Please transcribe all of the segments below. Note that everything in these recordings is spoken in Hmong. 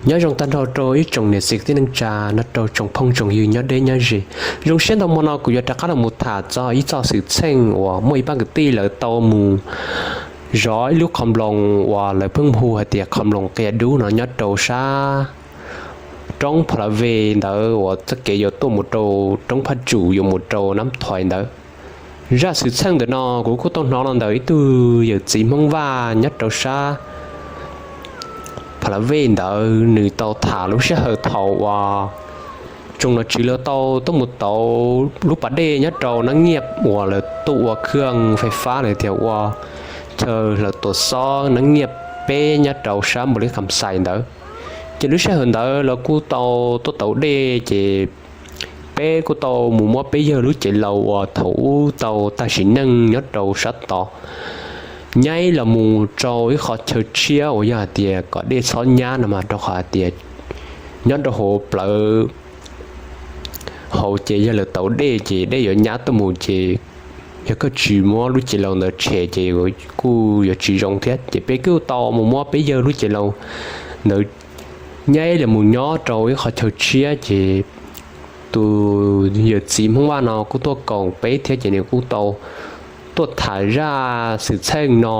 Nyob zoo tag nrho rau ib tsoom niam txiv kwv tij neej tsa, nrog rau tsoom phooj tsoom ywg nyob deb nyob ze. Zoo siab ntau hmo no kuv yuav rov qab los mus tham txog ib txoj xwm txheej uas muaj ib pab kwv tij lawv tau mus zov ib lub qhov nploos uas lawv pheej hu hais tias qhov nploos qia dub no nyob rau sab roob Pha La Vej ntawd uas txoj kev yuav tuaj mus rau roob Phaj Tsum yuav mus rau Nab Thuais ntawd. Zaj xwm txheej ntawm no kuv kuj tau hnov los ntawm ib tug yawm txiv Hmoob Vaj nyob rau sab Pha La Vej ntawd, nws tau tham lub sij hawm thaum uas tsoom nom tswv lawv tau tuaj mus tauv lub pas dej nyob rau Nab Nyiaj uas lawv tuaj ua khwj fais fab los tias ua chaw hlawv tuam xob Nab Nyiaj peb nyob rau sab Npaus Lis Kham Xais ntawd. Ces lub sij hawm ntawd lawv kuj tau tuaj tauv dej ces peb kuj tau mus muab peb yawg lub cev laus uas thaum ub tau tag sim neej nyob rau sab tod nyaib los mus rau ib qho chaw tshiab uas yog hais tias kom dej txhob nyab no mas rau qhov hais tias nyob rau hauv plawv hauv ces yog lawv tauv dej ces dej yuav nyab tuaj mus ces yog koj tsis muab lub cev laus ntawd tshem ces kuj yuav tsis zoo thiab. Ces peb kuj tau mus muab peb yawg lub cev laus ntawd nyaib los mus nyob rau ib qho chaw tshiab ces tus yawm txiv Hmoob Vaj no kuj tuaj koom peb thiab ces nws kuj tau tuaj tham zaj xwm txheej no.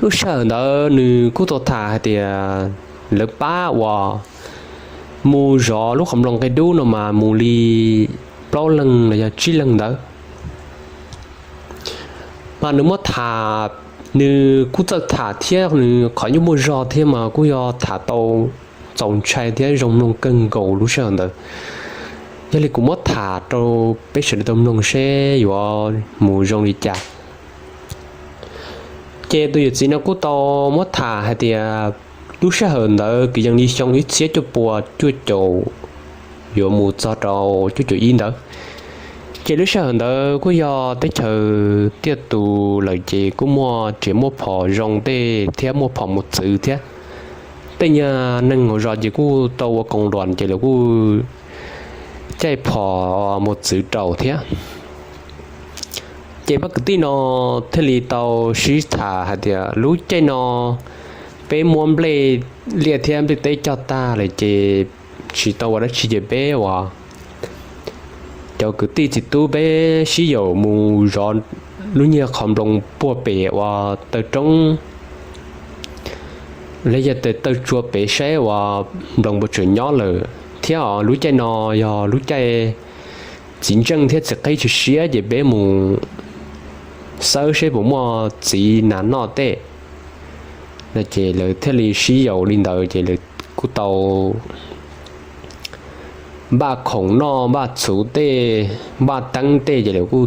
Lub sij hawm ntawd nws kuj tau tham hais tias lawv pab uas mus zov lub qhov nploos qia dub no mas mus li plaub leeg los yog tsib leeg ntawd. Mas nws muab tham, nws kuj txawj tham thiab nws qhov nyuj muaj zog thiab mas kuj yog tham tau txaus ntshai thiab zoo mloog kawg nkaus lub sij hawm ntawd. Yog li kuv muab tham rau peb sawv daws tau mloog seb yuav mus zoo li cas. Ces tus yawm txiv no kuj tau muab tham hais tias lub sij hawm ntawd kwv yees li xyoo ib txhiab cuaj pua cuaj caum yuav mus txog rau cuaj caum ib ntawd. Ces lub sij hawm ntawd kuj yog teb chaws tiaj tus lawm ces kuj muaj tsev muaj phom zoo tej thiab muaj phom mus txwv thiab. Tej nyuag neeg hauv zos ces kuj tau ua koos luas ces lawv kuj caij phom mus txwv rau thiab. Ces pab kwv tij no thiaj li tau sib tham hais tias lub caij no peb muab nplej liaj thiab nplej teb cog tag lawm ces tsis tau ua dab tsi ces peb uas cov kwv tij txiv tub peb sib yaum mus zov lub nyuag qhov nploos puag pem uas taw roob los yog taw tsua pem saib uas nploos puas tseem nyob lawm thiab os. Lub caij no yog lub caij txiv ntseej thiab txiv qhib tshwm siab ces peb mus xawb seb puas muaj txiv nas noj tej no ces lawv thiaj li sib yaum li ntawd ces lawv kuj tau npaj khoom noj npaj txhuv tej npaj teeb tej ces lawv kuj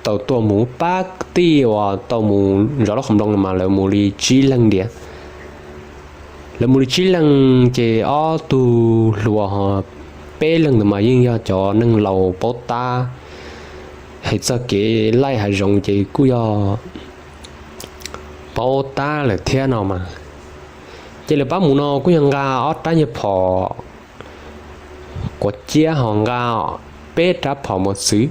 tau tuaj mus pab tij uas tau mus zov lub qhov nploos no mas lawv mus li tsib leeg tiag. Lawv mus li tsib leeg ces ob tug hluas peb leeg ntawd mas yeej yog cov neeg laus paub tab, hais txog kev laij hav zoov ces kuj yog paub tab lawm thiab no mas. Ces lawv pab mus no kuj yog nqa ob rab nyuag phom quav ciab ho nqa peb rab phom mus txwv,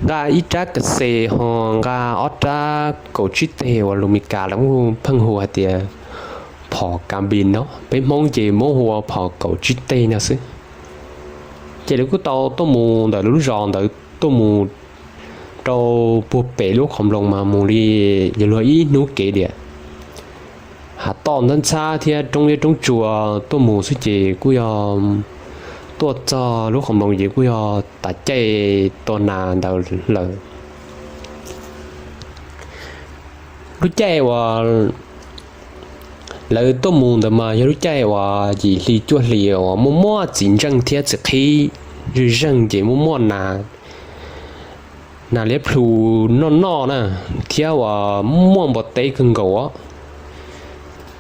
nqa ib rab kas xes ho nqa ob rab kaum tsib teg uas lus Mis Kas lawv pheej hu hais tias phom kas npis no, peb Hmoob ces muab hu ua phom kaum tsib teg no xwb. Ces lawv kuj tau tuaj mus ntawm lub zos ntawd tuaj mus rau puag pem lub qhov nploos mas mus li yuav luag ib hnub kev tiag. Hav toj ntxhab ntxhab thiab roob liab roob tsua tuaj mus xwb ces kuj yog tuaj txog lub qhov nploos ces kuj yog tas caij tua nas ntawd lawm. Lub caij uas lawv tuaj mus ntawd mas yog lub caij uas yim hli cuaj hli uas muaj muaj txiv ntseej thiab txiv qhib zeeg zeeg ces muaj muaj nas, nas liab plhu noj noj na, thiab uas muaj npua teb kawg nkaus.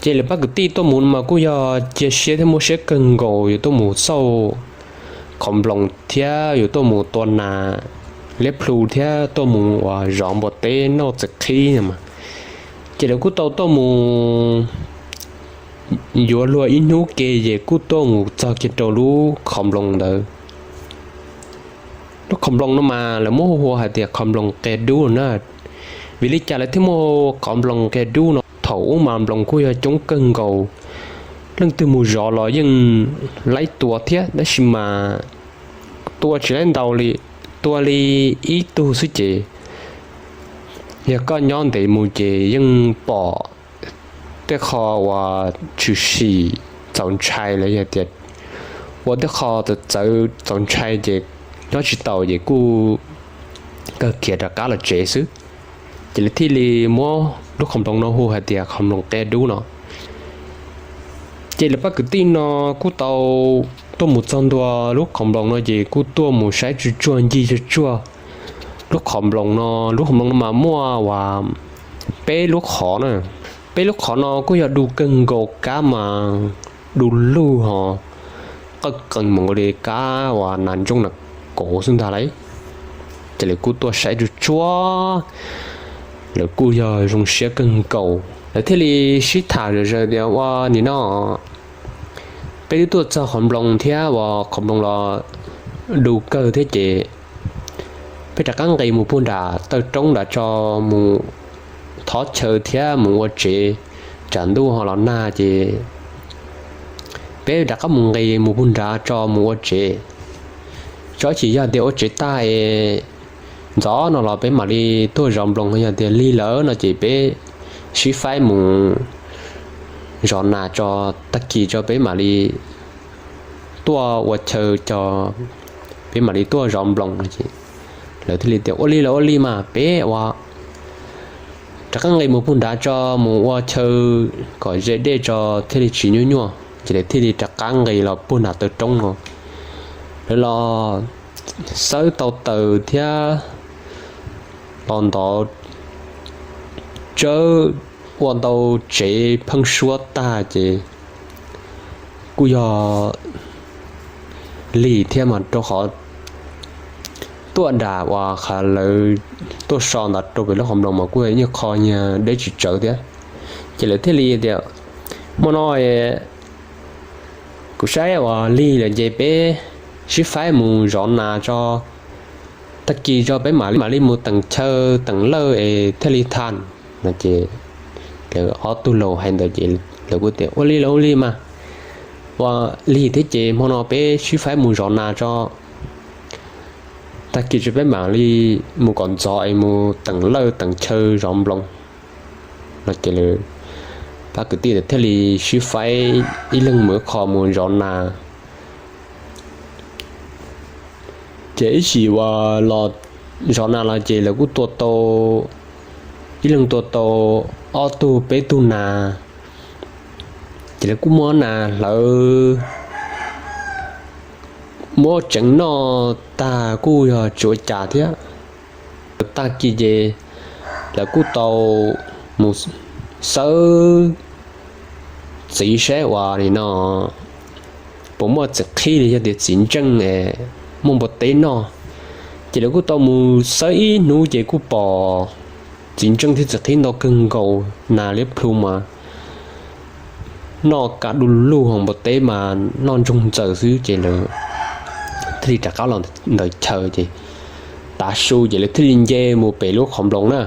Ces lawv pab kwv tij tuaj mus mas kuj yog cia siab thiab muaj siab kawg nkaus yuav tuaj mus xauj qhov nploos thiab yuav tuaj mus tua nas liab plhu thiab tuaj mus uas zov npua teb noj txiv qhib no mas. Ces lawv kuj tau tuaj mus yuav luag ib hnub ke ces kuj tuaj mus txog kiag rau lub qhov nploos ntawd. Lub qhov nploos no mas lawv muab hu ua hais tias qhov nploos qia dub na. Vim li cas lawv thiaj muaj qhov nploos qia dub no? Thaum ub mas nploos kuj yog coob kawg nkaus, leej twg mus zov los yeej laib tua thiab, tab sis mas tua tsis laib ntau li, tua li ib tug xwb ces yog koj nyob ntev mus ces yeej pom tej qho uas tshwm sim txaus ntshai los yog tias ua tej qho txawv txawv txaus ntshai ces nyob tsis taus ces kuj kawg khiav rov qab los tsev xwb. Ces lawv thiaj li muab lub qhov nploos no hu hais tias qhov nploos qia dub no. Ces lawv pab kwv tij no kuj tau tuaj mus txog ntua lub qhov nploos no ces kuj tuaj mus saib tsuj tsuag ncig tsuj tsuag lub qhov nploos no. Lub qhov nploos no mas muaj uas peb lub qhov na. Peb lub qhov no kuj yog du kawg nkaus, kab mas du lug ho qawj qees mus nkaus li kab uas nas ntsooj nas kauv xwb ntag lauj. Ces lawv kuj tuaj saib tsuj tsuag, lawv kuj yog zoo siab kawg nkaus, lawv thiaj li sib tham zom zaws tias ua nim no peb twb tuaj txog qhov nploos thiab uas qhov nploos los du kawg thiab ces peb rov qab nqis mus puag nram taw roob nrad tso, mus thov chaw thiab mus ua tsev, tsam ntuj ho los nag ces peb rov qab mus nqis mus puag nrad tso mus ua tsev. Tso ib chim yog tias ua tsev tag es ntxov no los peb mam li tuaj zov nploos, yog tias lig lawm no ces peb sib faib mus zov nas tso, tag kis tso peb mam li tuaj ua chaw, peb mam li tuaj zov nploos no es lawv thiaj li tias ua li los ua li mas peb ua rov qab nqis mus puag nrad tso mus ua chaw kom ze dej tso thiaj li tsis nyuaj nyuaj. Ces lawv thiaj li rov qab nqis los puag nram taw roob no. Lawv los xawb tau taws thiab los ntov tsawb ua ntau tsev pheeb suab tag ces kuj yog lig thiab mas rau qhov tuaj nram uas qhov lawv tuaj so ntawd rau pem lub qhov nploos mas kuj yog ib qho nyiag deb tsis tsawv thiab. Ces lawv thiaj li tias hmo no kuv saib uas lig lawm ces peb sib faib mus zov nas tso, tag kis tso peb mam li mus teem chaw teem lawj es thiaj li tag no ces lawv ob tug laus hais ntawd ces lawv kuj tias ua li los ua li mas, ua lig thiab ces hmo no peb sib faib mus zov nas tso, tag kis tso peb mam li mus kom ntxov es mus teem lawj teem chaw zov nploos no ces lawv pab kwv tij thiaj li sib faib ib leeg mus ib qho mus zov nas. Ces ib sim uas los zov nas los ces lawv kuj tua tau, ib leeg tua tau ob tug peb tug nas, ces lawv kuj muab nas hlawv muab tseev noj tag kuj yog tsis ua cas thiab. Tag kis ces lawv kuj tau mus xawb txiv saib uas nim no puas muaj txiv qhib li yog tias txiv ntseej muaj npua teb noj. Ces lawv kuj tau mus xawb ib hnub ces kuj pom txiv ntseej thiab txiv qhib ntau kawg nkaus, nas liab plhu mas noj kab du lug, ho npua teb mas noj ntsoog ntxaws xwb. Ces lawv thiaj li rov qab los ntawm chaw ces tav su ces lawv thiaj li nce mus pem lub qhov nploos na.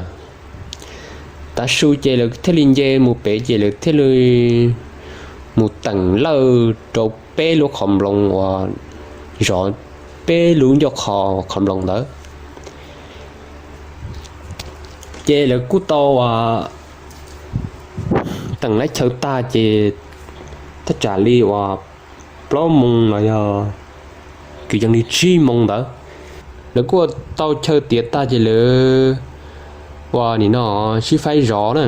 Tav su ces lawv thiaj li nce mus pem ces lawv thiaj li mus teem lawj rau peb lub qhov nploos uas zov peb lub ncauj qhov nploos ntawd. Ces lawv kuj tau teem lawv chaw tag ces thaj tsam li uas plaub moos los yog kwv yees li tsib moos ntawd, lawv kuj tau chaw tiav tag ces lawv ua nim no sib faib zov na.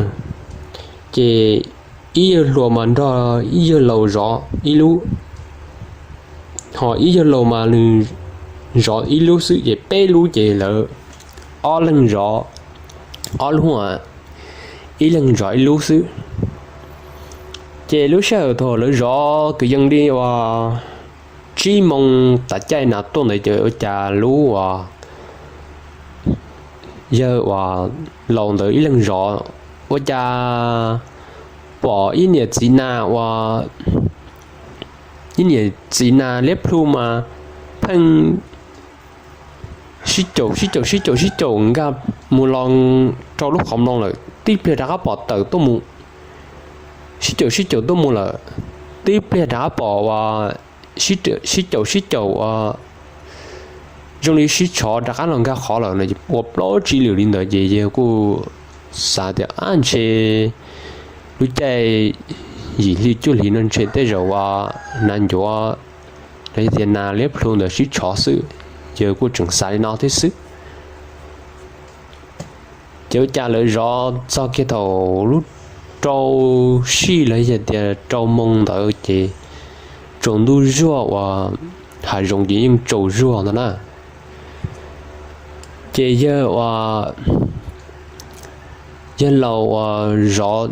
Ces ib yawg hluas mas nrog ib yawg laus zov ib lub, ho ib yawg laus mas nws zov ib lub xwb ces peb lub ces lawv ob leeg zov ob lub, ib leeg zov ib lub xwb. Ces lub sij hawm thaum lawv zov kwv yees li uas tsib moos tav caij nas tuaj ntawd ces ua cas lub uas yawg uas laus ntawd ib leeg zov ua cas pom ib niam txiv nas uas, ib niam txiv nas liab plhu mas pheej sib caum sib caum sib caum sib caum nkag mus los rau lub qhov nploos lawm, tib pliag rov qab pom tawm tuaj mus sib caum sib caum tuaj mus lawm. Tib pliag rov qab pom uas sib caum sib caum uas zoo li sib tshov rov qab los nkag qhov lawm no, ua plaub tsib lwm li ntawd ces yawg kuj xav tias, ab, ntshe lub caij yim hli cuaj hli no ntshe tej zaum uas nas ncuav los yog tias nas liab plhu ntawd sib tshov xwb. Yawg kuj tseem xav li no thiab xwb. Ces ua cas lawv zov txog kiag thaum lub rau sij los yog tias rau moo ntawd ces tsaus ntuj zuag uas hav zoov ces yeej tsaus zuag ntag na. Ces yawg uas yawg laus uas zov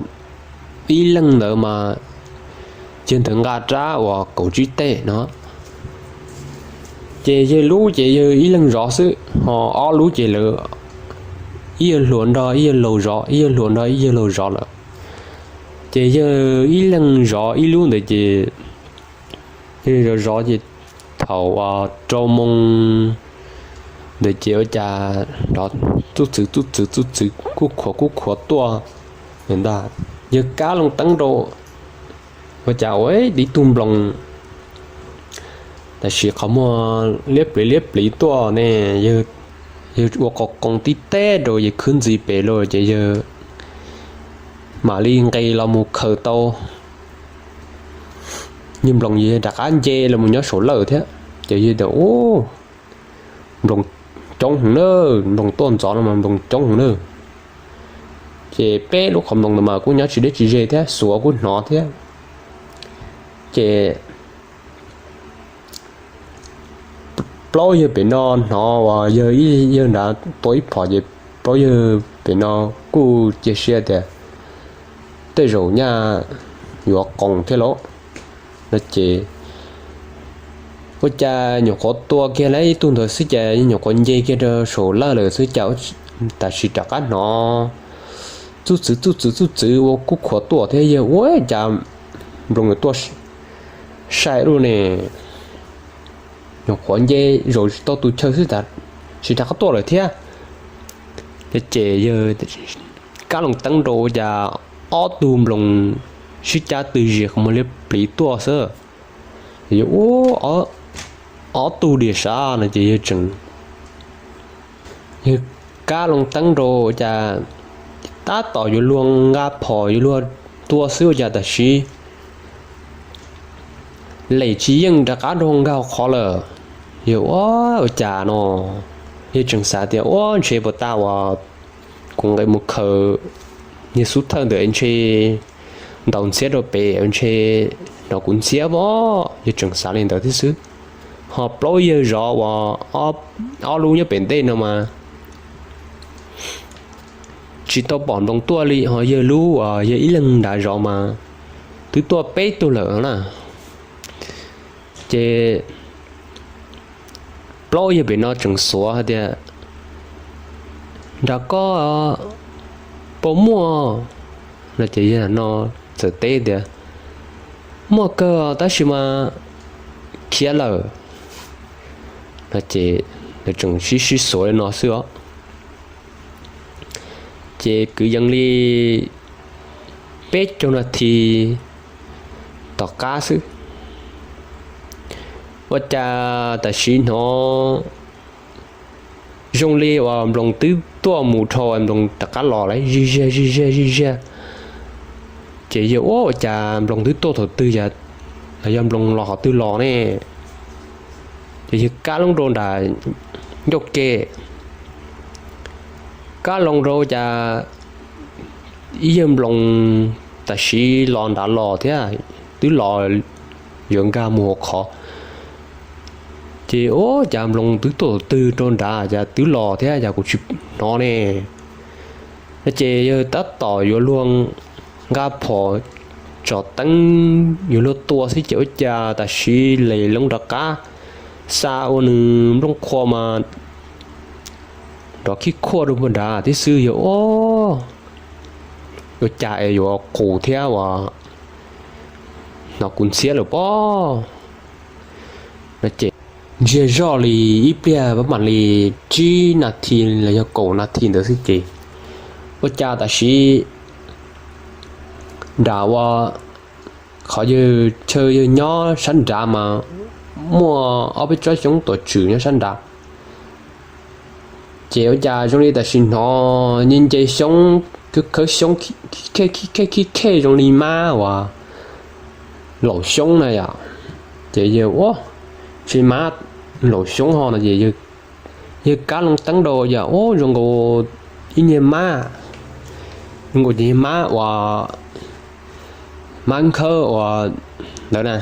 ib leeg ntawd mas yawg ntawd nqa rab uas kaum tsib teg no. Ces yawg lub ces yawg ib leeg zov xwb, ho ob lub ces lawv ib yawg hluas nrog ib yawg laus zov, ib yawg hluas nrog ib yawg laus zov lawm. Ces yawg ib leeg zov ib lub ntawd ces yawg zov zov ces thaum rau moo ntawd ces ua cas nrov txuj txwv txuj txwv txuj txwv kuj khuav kuj khuav tuaj ntag. Yawg kab loo teeb rau ua cas ua ib tug nploos tam sim qhov muag liab pliv liab pliv tuaj ne. Yawg ua qos qoos tib teg rau yawg khwb ntxiv pem lawm ces yawg mam li nqis los mus khaws tau yawg nploos, yawg rov qab nce los mus nyob saum lawj thiab. Ces yawg tias, u, nploos coob heev na, nploos tuaj ntxov no mas nploos coob heev na. Ces peb lub qhov nploos ntawd mas kuj nyob tsis deb tsis ze thiab, xuav kuj hnov thiab. Ces plaub yawg pem no hnov uas yawg ib yawg nrad tua ib phom ces plaub yawg pem no kuj cia siab tias tej zaum nyaj yuav qoos thiab lauj no ces ua cas nyuam qhuav tua kiag lawm ib tug ntawd xwb cas nyuam qhuav nce kiag rau saum lawj lawm xwb cas tam sim rov qab hnov txuj txwv txuj txwv txuj txwv ua kuj khuav tuaj thiab. Yawg ua cas nploos tuaj sai lub ne, nyuam qhuav nce zaum tsis tau tus chaw xwb tas sis rov qab tuaj lawm thiab. Ces yawg kab loo teeb rau ua cas ob tug nploos sib cab tw zis qhov muag liab pliv tuaj xwb. Yawg ua ob tug diam sav no ces yawg tseem, yawg kab loo teeb rau ua cas tab tom yuav luag nqa phom yuav luag tua xwb ua cas tam sim lem tsis yeej rov qab rau nkag qhov lawm. Yawg ua, ua cas no, yawg tseem xav tias ua ntshe puas tas uas kuv nqis mus khaws niag xub thawj ntawm ntshe ntaus ntxhiab rau pem ntshe no kuv ntxhiab os, yawg tseem xav li ntawd thiab xwb. Ho plaub yawg zov uas ob lub nyob pem ntej no mas tsis tau pom nploos tuaj li, ho yawg lub uas yawg ib leeg nrad zov mas twb tuaj peb tug lawm na. Ces plaub yawg pem no tseem xuav hais tias, nrad koj puas muaj no ces yawg no txawm teb tias, muaj kawg tab sis mas khiav lawm no ces nws tseem sib sib xuav li no xwb os. Ces kwv yees li peb caug nas this tom qab xwb, ua cas tam sim hnov zoo li uas nploos twb tuaj mus dhau nploos rov qab los lawm zij ziag zij ziag zij ziag. Ces yawg ua, ua cas nploos twb tuaj thaum twg los yog nploos los qhov twg los ne? Ces yawg kab loo rau nram ncauj ke, kab loo rau cas ib yawg nploos tam sim los nrad los thiab, twb los yuav nkag mus hauv qhov. Ces ua cas nploos twb tuaj thaum twg rau nrad cas twb los thiab cas kuv tsis hnov ne? Ces yawg tab tom yuav luag nqa phom tsom teeb yuav luag tua xwb ces ua cas tam sim lem loo rov qab xa ua nws nplooj qhuav mas nrov khib khuaj rau puag nrad tib xwb. Yawg ua, ua cas es yuav qus thiab uas hnov kuv ntxhiab lawm pob no ces ntsiag zoj li ib pliag pab mam li tsib nas this los yog kaum nas this ntawd xwb ces ua cas tam sim nram ua qhov yawg chaw yawg nyob sab nrad mas muaj ob peb tsob xyoob tuam tswm nyob sab nrad. Ces ua cas zoo li tam sim hnov nce nce xyoob, khawb xyoob, khib khej khib khej zoo li mab uas laum xyoob na yom. Ces yawg ua, ntshe mab laum xyoob ho no ces yawg kab loo teeb rau yam ua zoo nkaus ib niag mab, zoo nkaus ces mab uas mab nkhawb uas ntawd na.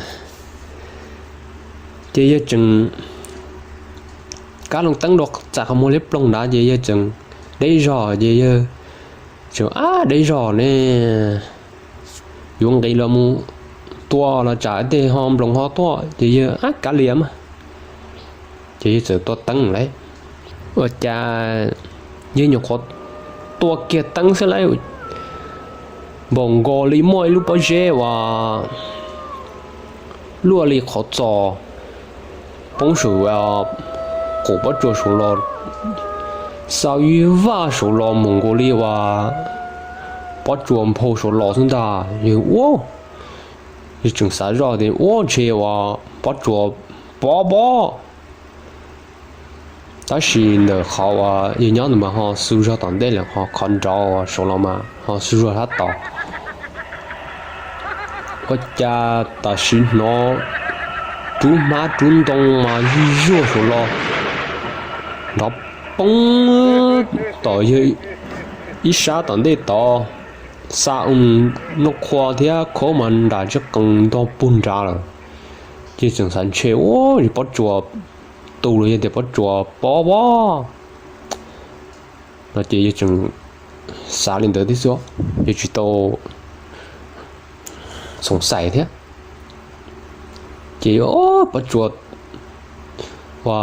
Ces yawg tseem kab loo teeb rau txais qhov muag liab ploog nrad ces yawg tseem deb zog ces yawg tseem ab deb zog ne, yuav nqis los mus tua los tsam tej ho nploos ho tuaj ces yawg ab kav liam mas. Ces yawg txawm tua teeb lawm. Ua cas yawg nyuam qhuav tua kiag teeb xwb lauj, npaum nkaus li muaj ib lub pob zeb uas luaj li qhov txos poob saum qum pob tsuas saud los, xa ib vaj saud los mus nkaus li uas pob tsuas nphau saud los xwb ntag. Yawg ua, yawg tseem xav zoj tias ua ntshe uas pob tsuas pob pob. Tab sis ntawm qhov uas yawg nyob ntawd mas ho xu zog tom ntej lawm, ho qhov nrov uas saud los mas ho xu zog sab tod. Ua cas tam sim hnov rub hmab rub ntoo mas zuj zuag saud los, nrov poob tom yawg ib sab tom ntej tod, xa u noj qhua thiab khaub mas nram tsiaj qees ntog puag nrad lawm. Ces tseem xav ntshe ua pob tsuas tu los yog tias pob tsuas pob pob no ces yawg tseem xav li ntawd thiab xwb, yawg tsis tau xoom xais thiab. Ces yawg pob tsuas ua,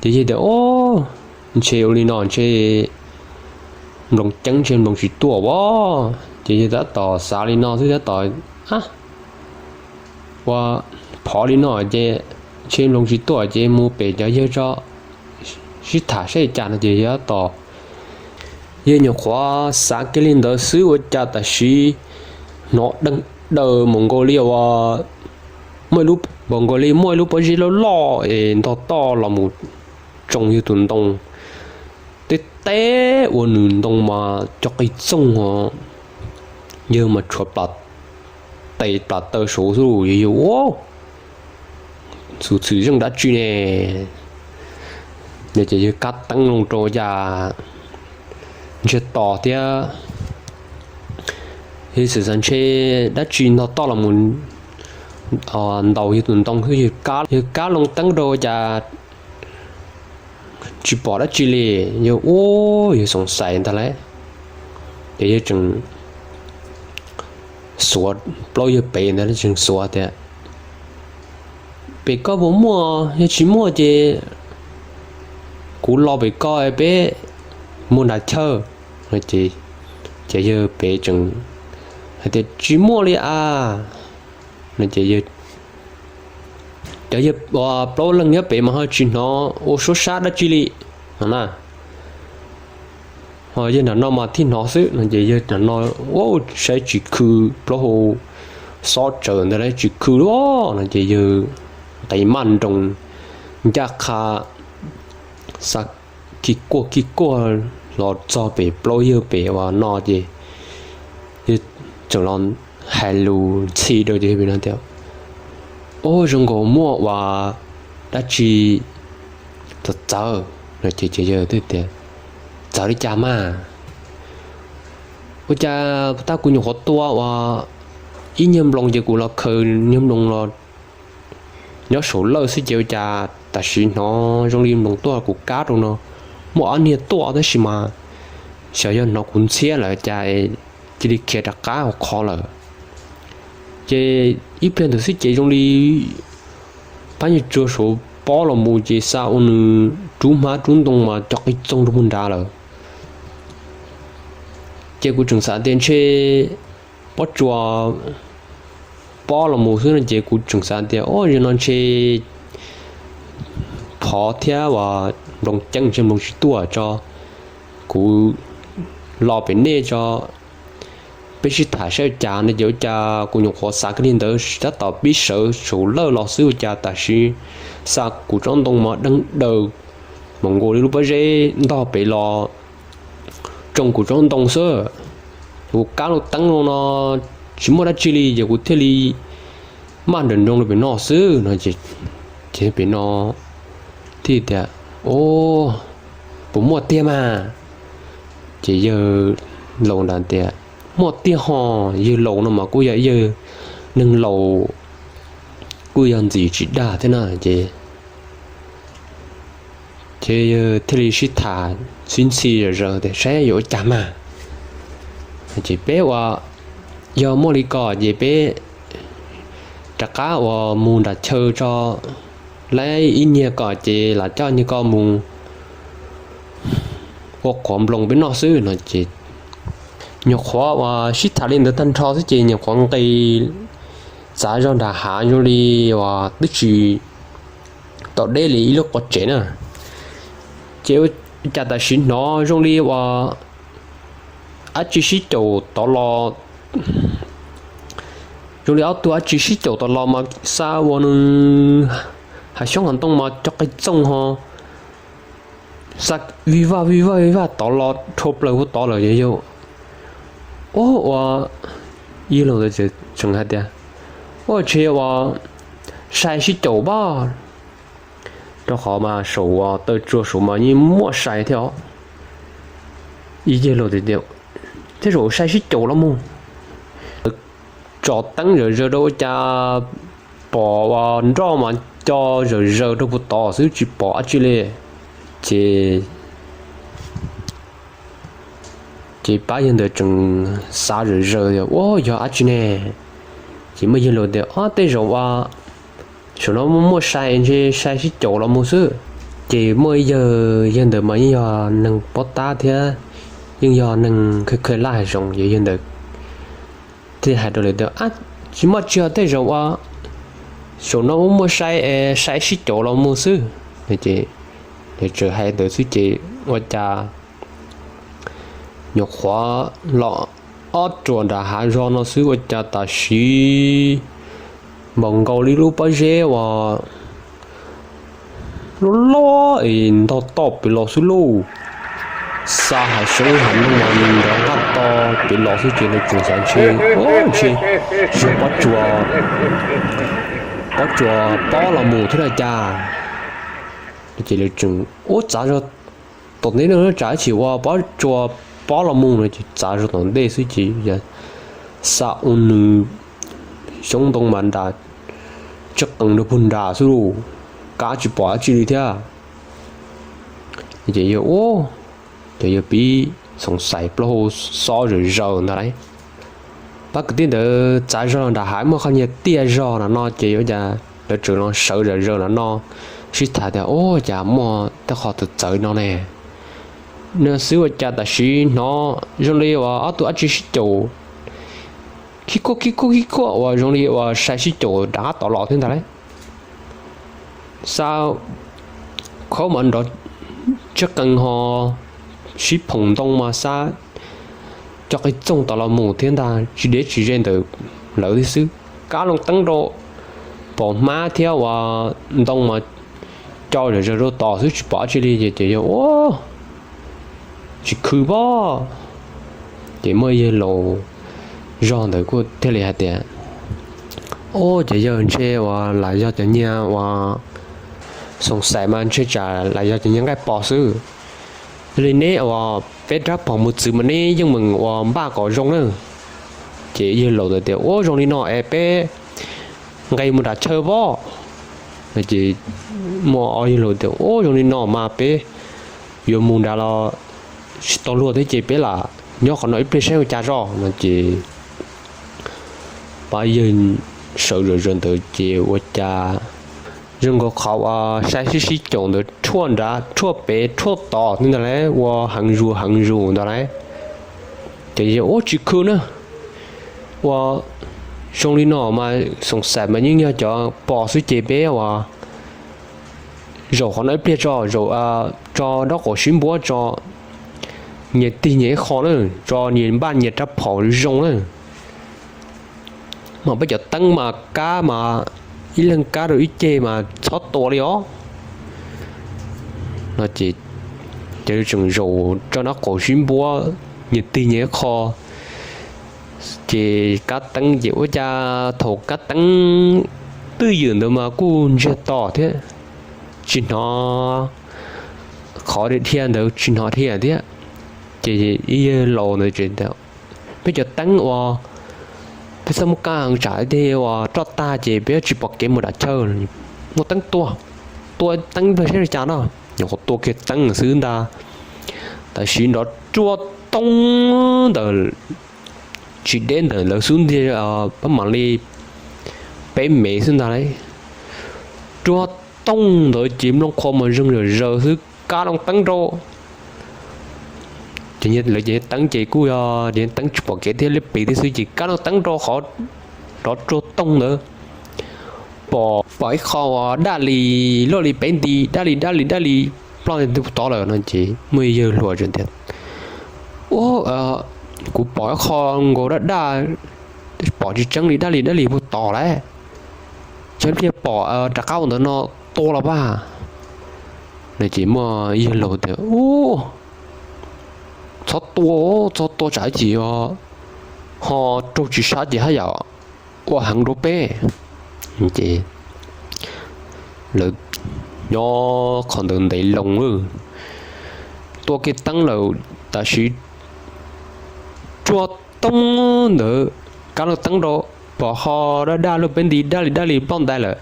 ces yawg tias o, ntshe ua li no ntshe nploos ceeb ntshe nploos tsis tuaj as. Ces yawg tab tom xav li no xwb tab tom ua phov li no ces ntshe nploos tsis tuaj ces mus pem cov yawg tso sib tham saib cas no ces yawg tab tom, yawg nyuam qhuav xav kiag li ntawd xwb ua cas tam sim hnov deeg daws mus nkaus li uas muaj ib lub, npaum nkaus li muaj ib lub pob zeb loj loj es ntog toj los mus tsoo yawg tus ntoo teb teb ua nws ntoo mas co qis txoog os. Yawg mas tshuav plas tes plas taw saud xwb, yawg ua xyov txhwm zeej dab tsi ne. Ces yawg kab teeb loo rau cas ntsiag to thiab, yawg xav xav ntshe dab tsi ntog toj los mus ntaus yawg tus ntoo xwb, yawg kab loo teeb rau cas tsis pom dab tsi li. Yawg ua, yawg xoom xais ntag lauj. Ces yawg tseem xuav plaub yawg pem ntawd, tseem xuav tias, pem koj puas muaj? Yog tsis muaj ces kuv los pem koj peb mus nram chaw. Ces yawg pem tseem hais tias tsis muaj li as. Ces cov yawg plaub leeg nyob pem mas ho tsis hnov ua suab sab dab tsi li no na. Ho yawg nram no mas thiaj hnov xwb no ces yawg nram no ua saib tsis khw, plaub hau xob tsawv ntawd lawm tsis khw li no ces yawg nqis maj nroos ncaj qha xa kij kuaj kij kuaj los txog pem plaub yawg pem uas no ces yawg tseem los hais lus ntxhi rau ces yawg pem no tias, ub, zoo nkaus muaj uas dab tsi txawv txawv no ces yawg tias, txawv li cas mas? Ua cas tag kuv nyuam qhuav tua uas ib nyuag nploos ces kuv los khaws nyuag nploos los nyob saum lawj xwb ces ua cas tam sim hnov zoo li nploos tuaj kuv kab rau no, muaj ob niag tuaj tab sis mas xyov yog hnov kuv ntxhiab lawm cas cia li khiav rov qab hauv qhov lawm. Ces ib pliag ntawd xwb ces zoo li phab nyuag tsuag saud pob los mus ces xa ua nws rub hmab rub ntoo mas co qis txoog rau puag nrad lawm. Ces kuv tseem xav tias ntshe pob tsuas pob los mus xwb no ces kuv tseem xav tias, o, yog no ntshe phov thiab uas nploos ceeb ntshe nploos tsis tuaj tso, kuv los pem nej tso, Peb sib tham saib ua cas no ces ua cas kuv nyuam qhuav xav kiag li ntawd tab tom pib sawv saum lawj los xwb ua cas tam sim xa kuv tsob ntoo mas deeg daws mus nkaus li lub pob zeb ntog pem los tsoo kuv tsob ntoo xwb. Kuv kab lub teeb no tsis muaj dab tsi li ces kuv thiaj li maj nrawm nroos li pem no xwb no. Ces pem no thiaj tias, Au, puas muaj tiag mas? Ces yawg laus ntawd tias, Muaj tiag ho, yawg laus no mas kuj yog yawg neeg laus kuj yog ntxim tsis dag thiab na. Ces ces yawg thiaj li sib tham sib ntxhi zom zaws tias saib yuav ua cas mas. Ces peb ua, yog muaj li ko ces peb rov qab ua mus nram chaw tso, lawv ib nyiag ko ces lam coj nyiag ko mus ua qhuav nploos peb noj xwb no. Ces nyuam qhuav uas sib tham li ntawd tag nrho xwb ces nyuam qhuav nqis txav zog nram hav zoo li uas twb tsis tau deb li ib lub qhov tsev na. Ces ua cas tam sim hnov zoo li uas dab tsi sib caum tod los, zoo li ob tug dab tsi sib caum tod los mas xa ua nws hav xyoob hav ntoo mas co qig txooj ho xa vij vaj vij vaj vij vaj tod los rhau plaws hu tod lawm ces yawg, Ua, ua, yawg laus tseem hais tias, Ua tsheb ua, sai sib caum pab, rau qhov mas saum uas taw tsua saum mas yeej muaj sai thiab os. Yawg laus tias, Tej zaum sai sib caum los mus. Tso teeb zom zaws rau ua cas pom uas nroj mas co zom zaws rau puag tod xwb tsis pom dab tsi li. Ces ces pab yawg ntawd tseem xav zom zaws tias, Ua, yog dab tsi ne? Ces muaj yawg laus tias, Ob, tej zaum ua saum no muaj sai ntshe sai sib caum los mus xwb. Ces muaj ib yawg, yawg ntawd mas yeej yog neeg pob tab thiab yeej yog neeg kha kha laj hav zoov ces yawg ntawd thiaj hais rau lawv tias, Tsis muaj tsi os, tej zaum ua saum no muaj sai es sai sib caum los mus xwb. Ces lawv txawm hais ntawd xwb ces ua cas nyuam qhuav los ob ruam nram hav zog no xwb ua cas tam sim npaum nkaus li lub pob zeb uas loj loj es ntog toj pem los xwb lauj. Xa hav xyoob hav ntoo los nrov nqaj to pem los xwb ces lawv tseem xav ntshe, Ua ntshe yog pob tsuas, pob tsuas pob los mus thiab na cas. Ces lawv tseem ua txav zog tom ntej no tsam ib chim ua pob tsuas pob los mus no ces txav zog tom ntej xwb ces xa ua nws xyoob ntoo mas nram tsaj qees rau puag nram xwb lauj, kab tsis pom dab tsi li thiab. Ces yawg ua, ces yawg pib xoom xais plaub hau xob zom zaws ntag lauj. Pab kwv tij ntawd txav zog los nram hav muaj qhov nyiag tiaj zog no no ces ua cas lawv tseem los sawv zom zaws no no sib tham tias, Ua cas muaj tej qhov txawv txawv no ne? No xwb ua cas tam sim hnov zoo li uas ob tug dab tsi sib caum khib khuaj khib khuaj khib khuaj uas zoo li uas sai sib caum rov qab tod los thiab ntag lauj. Xa khaub mas nrov tsaj qees ho sib phoom ntoo mas xa co qig txoog tod los mus thiab ntag, tsis deb tsis ze ntawm lawv thiab xwb. Kab loo teeb rau pom hmab thiab uas ntoo mas co zom zaws rau tod xwb tsis pom dab tsi li ces yawg ua tsis khw pob. Ces muaj yawg laus zog ntawd kuj thiaj li hais tias, Ua ces yawg ntshe uas lam yog cov nyiag uas xoom xaim mas ntshe tsam lam yog cov nyiag nqaij pos xwb. Yog li neb uas peb rab phom mus txwv mas neb yeej meem uas npaj kom zoo na. Ces yawg laus ntawd tias, Ua zoo li no es peb nqis mus nram chaw pob. Ces muaj ob yawg laus tias, Ua zoo li no mas peb yuav mus nrad los tsis tau luag thiab ces peb lam nyob qhov no ib pliag saib ua cas zoj no ces pab yawg sawv zom zaws ntawd ces ua cas zoo nkaus qhov uas sai sib sib caum ntawd rhuaj nrad rhuaj pem rhuaj tod thiab ntag lauj, ua heev zus heev zus ntag lauj. Ces yawg ua tsis khw na, ua zoo li no mas xoom xaim mas yeej yog cov pos xwb ces peb ua zaum qhov no ib pliag tso, zaum tso nraub qaum sib npuab tso, nyias tig nyias ib qho na, tso nyias npaj nyias rab phom zoo na. Mas peb cov teeb mas kab mas ib leeg kab rau ib ceg mas txhob tua li os. No ces cov tseem zaum rau nraub qaum sib npuab nyias tig nyias ib qho. Ces kab teeb ces ua cas thaum kab teeb twj ywm ntawd mas kuj ntsiag to thiab, tsis hnov qhov dhia ntawd tsis hnov dhia thiab. Ces ib yawg laus ntawd tias, peb cov teeb uas peb txhob muab kaj heev tsam tig uas roj tag ces peb tsis pom kev mus dam chaw. Muab teeb tua, tua teeb ib pliag saib li cas no. Nyuam qhuav tua kiag teeb xwb ntag, tab sis nrov ruaj tooj ntawm, tsis deb ntawm lawv xub ntiag pab mam li peb mev xwb ntag lauj. Ruaj tooj ntawd ces mloog qhua mas zeeg zom zaws xwb, kab loo teeb rau. Ces lawv ces teeb ces kuj yog ces teeb tsis pom kev thiab liab pliv thiab xwb ces kab loo teeb rau qhov nrov ruaj tooj ntawd. Pom, pom ib qho uas daj li luaj li peb nti, daj li daj li daj li ploj nti puag tod lawm no ces muaj yawg hluas tias, kuv pom ib qho nkaus daj daj, pom tsis tseeb li, daj li daj li puag tod lawm. Tsam ib pliag pom rov qab ua ntawd no tua los pab. No ces muaj yawg laus tias, u, txhob tua, txhob tua tsam ib chim ho raug tsis sab ces haj yam ua heev rau peb. Ces lawv nyob qhov ntawd ntev loo lawm, tua kiag teeb lawm, tab sis ruaj tooj ntawd kab loo teeb rau, pom qho daj daj luaj peb nti daj li daj li ploj ntais lawm.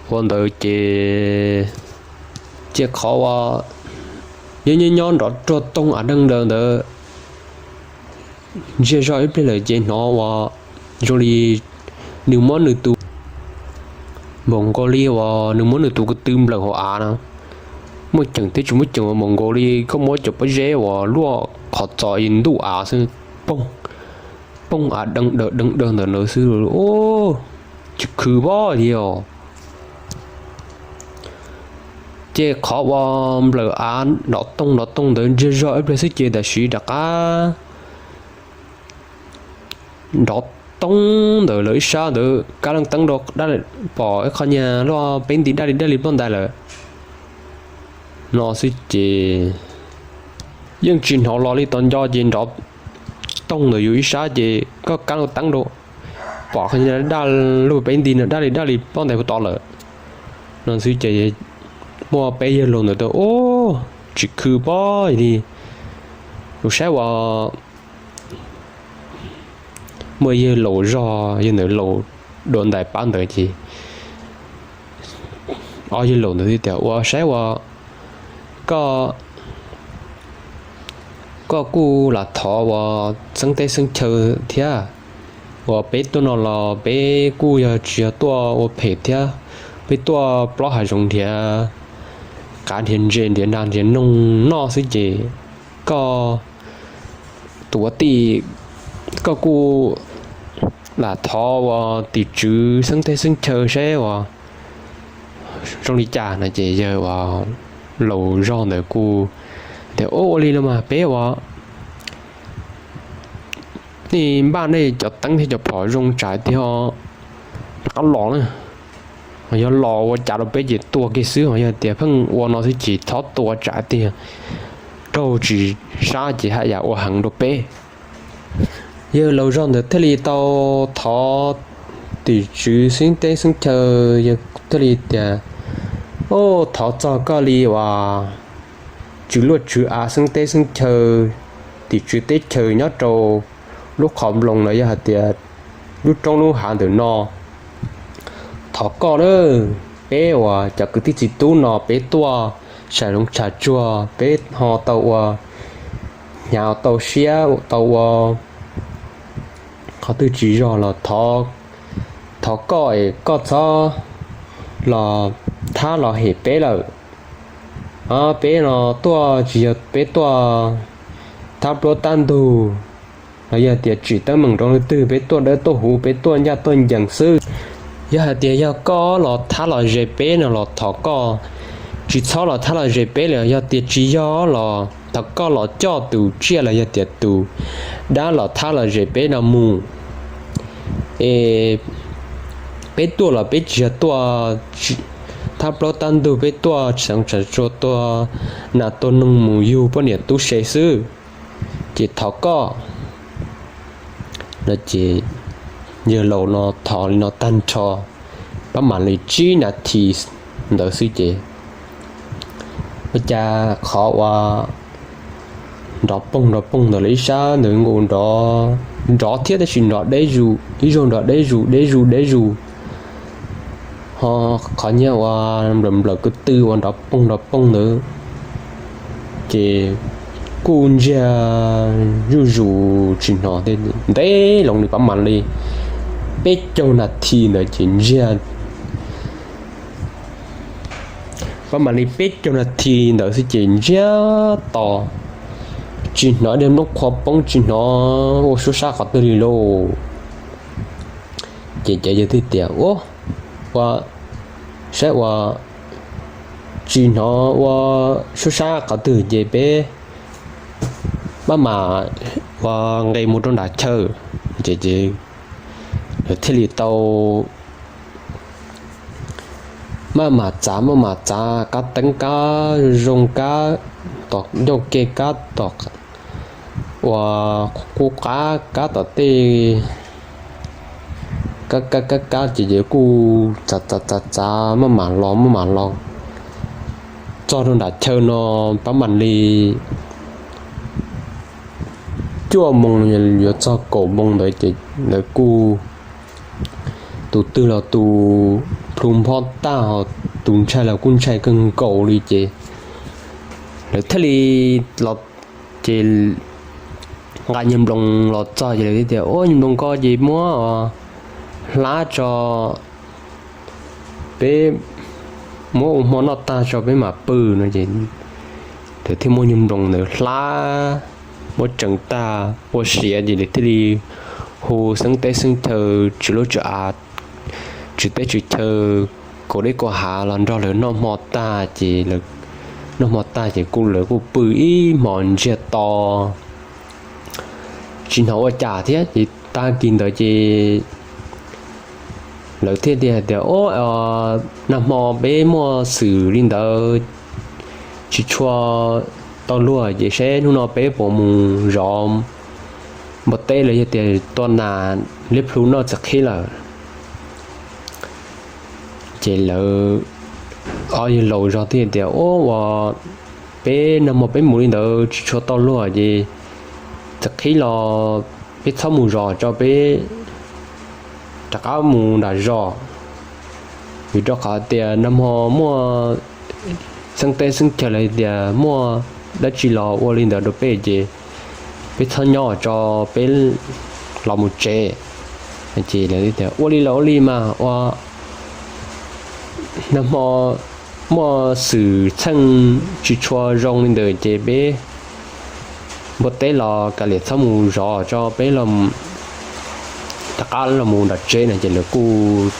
Ua ntawd ces cia qhov uas nyob nyob nyob nrov ruaj tooj av deeg daws ntawd, ntsiag zog ib pliag lawm ces hnov uas zoo li nws muab nws tus, npaum nkaus li uas nws muab nws tus ko tw nplawm hauv av no. Muaj ceem thiab tsis muaj ceem uas npaum nkaus li koj muab cov pob zeb uas luaj qhov txos ntuj av xwb, poob, poob av deeg daws deeg daws ntawm lawv xwb. Tsis khw pob li os. Ces qhov uas nplawm av nrov tooj nrov tooj ntawd ntsiag zog ib pliag xwb ces tam sim rov qab nrov tooj ntawm lawv ib sab ntawd kab leej teeb rau, pom ib qho niag luaj peb nti daj li daj li ploj ntais lawm no xwb ces yeej tsis hnov los li tom ntej ces nrov tooj ntawm yus ib sab ces koj kab leej teeb rau, pom qhov niag daj luaj peb nti no daj li daj li ploj ntais puag tod lawm no xwb ces muaj peb yawg laus ntawd tias, u, tsis khw pob li, ua saib uas muaj yawg laus zog, yawg ntawd laus dua ntais pab ntawd ces ob yawg laus ntawd thiaj tias, ua saib uas koj, koj kuj lam thov uas xeeb teb xeeb chaw thiab, uas peb tuaj no los peb kuj yog tsis yog tuaj ua phem thiab, peb tuaj plob hav zoov nrhiav qav nrhiav ntses nrhiav nas nrhiav noog noj xwb ces koj tus ua tij, koj kuj lam thov uas tim tswv xeeb teb xeeb chaw saib uas zoo li cas no ces yawg uas laus zog ntawd kuj tias, ua li no mas peb uas nej npaj nej cov teeb thiab cov phom zoo tsam tiag rov qab los na, yog los ua cas rau peb ces tua kiag xwb, yog tias pheej ua no xwb ces txhob tua tsam tiag raug tsis sab ces haj yam ua heev rau peb. Yawg laus zog ntawd thiaj li tau thov tim tswv xeeb teb xeeb chaw, yawg thiaj li tias, o, thov txog koj li uas tswv luaj tswv av xeeb teb xeeb chaw, tim tswv teb chaws nyob rau lub qhov nploos los yog hais tias lub roob lub hav ntawm no, thov koj na, peb uas cov kwv tij txiv tub no peb tuaj tsham zoov tsham tsuag peb ho tau ua hnyav tau siab tau ua qhov twg tsis zog los thov koj es koj txhob los thab los hem peb lawm. Peb no tuaj tsis yog peb tuaj thab pluab tab ntug los yog tias tsim teeb meem rau leej twg, peb tuaj dawb tuaj huv, peb tuaj ncaj tuaj ncees xwb. Yog hais tias yog koj los thab los ze peb no los thov koj tsis txhob los thab los zes peb los yog tias tsis yog los thov koj los coj tus tsiaj los yog tias tus dab los thab los zes peb no mus es peb tuaj los peb tsis yog tuaj thab plaub tab ntug, peb tuaj tsis xeev tsa tsua tuaj nas tuaj noog mus yug poj niam tub se xwb, ces thov koj. No ces yawg laus no thov li no tag nrho, pab mam li tsib nas this ntawd xwb ces ua cas qhov uas nrov poog nrov poog ntawd lawv ib sab ntawd nkaus nrov, nrov thiab tab sis nrov deb zus, ib zaug nrov deb zus deb zus deb zus, ho qhov nyiaj uas nplawm nplawm kwv tw uas nrov poog nrov poog ntawd ces kuj ntsiag zuj zus tsis hnov ntev loo li, pab mam li peb caug nas this ntawd ces ntsiag pab mam li peb caug nas this ntawd xwb ces ntsiag to, tsis hnov dej nplooj qhuav poob, tsis hnov ua suab sab qhov twg li lauj. Ces ces yawg thiaj tias, ua, saib ua, tsis hnov ua suab sab qhov twg ces peb maj mam ua nqe mus rau nram chaw. Ces ces lawv thiaj li tau maj mam txav maj mam txav kab teeb kab zoo kab tom ncauj ke kab tom ua qub qab kab tom tej kab kab kab kab ces ces kuj txav txav txav txav maj mam los maj mam los txog rau nram chaw no pab mam li cuaj moos yuav txog kaum moos ntawd ces lawv kuj tus twg los tus plhu nphob tag ho tus ntshai los kuj ntshai kawg nkaus li ces lawv thiaj li los ces nqa nyuag nploos los txog ces lawv tias, ua nyuag nploos ko ces muab hlab tso, peb muab ua hmo noj tag tso peb mam pw no es lawv thiaj muab nyuag nploos ntawd hlab, muab tseev tag ua siav ces lawv thiaj li hu xeeb teb xeeb chaw, tswv lub tswv av, tswv teb tswv chaw, kaum dej kaum hav los nrog lawv noj hmo tag ces noj hmo tag ces kuj lawv kuj pw ib hmos ntsiag to tsis hnov ua cas thiab ces tag kis ntawd ces lawv thiaj li hais tias, o, nag hmo peb muaj xwm li ntawd tsis tshua tau luag ces saib hnub no peb puas mus zov npua teb los yog tias tua nas liab plhu noj txiv qhib lawm. Ces lawv ob yawg laus zog thiaj tias, o, ua peb nag hmo peb mus li ntawd tsis tshua tau luag ces txiv qhib los peb txhob mus zov tso peb rov qab mus nram zos, vim rau qhov tias nag hmo muaj xeeb teb xeeb chaw los tias muaj dab tsi los ua li ntawd rau peb ces peb txhob nyob tso peb los mus tsev. Ces lawv tias, ua li los ua li mas ua nag hmo muaj xwm txheej tsis tshua zoo li ntawd ces peb npua teb los kav liam txhob mus zov tso peb rov qab los mus nram tsev no ces lawv kuj,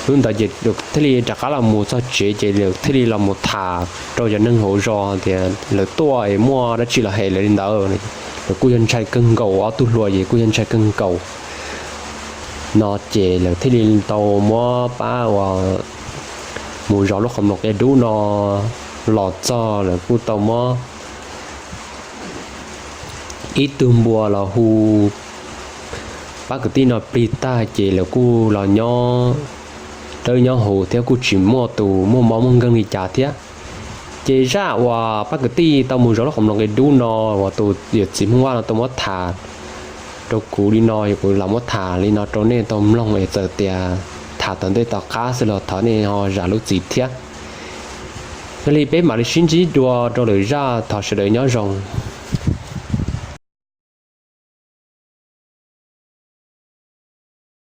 hnub ntawd ces thiaj li rov qab los mus txog tsev ces lawv thiaj li los mus tham rau cov neeg hauv zos tias lawv tuaj es muaj dab tsi los hem lawv li ntawd, lawv kuj yog ntshai kawg nkaus, ob tug hluas ces kuj yog ntshai kawg nkaus no ces lawv thiaj li tau muab pab uas mus zov lub qhov muag qia dub no los txog lawv kuj tau muab ib tug npua los hu pab kwv tij no plig tag ces lawv kuj los nyob dawb nyob huv thiab kuj tsis muaj tus muaj mob muaj nkeeg li cas thiab. Ces zaj uas pab kwv tij tau mus zov lub qhov muag qia dub no uas tus yawm txiv Hmoob Vaj no tau muab tham rau kuv li no, kuv los muab tham li no rau nej tau mloog es txawm tias tham tom ntej tom qab xwb los thov nej ho zam lub txim thiab. Yog li peb mam li sib ntsib dua rau lwm zaj, thov sawv daws nyob zoo.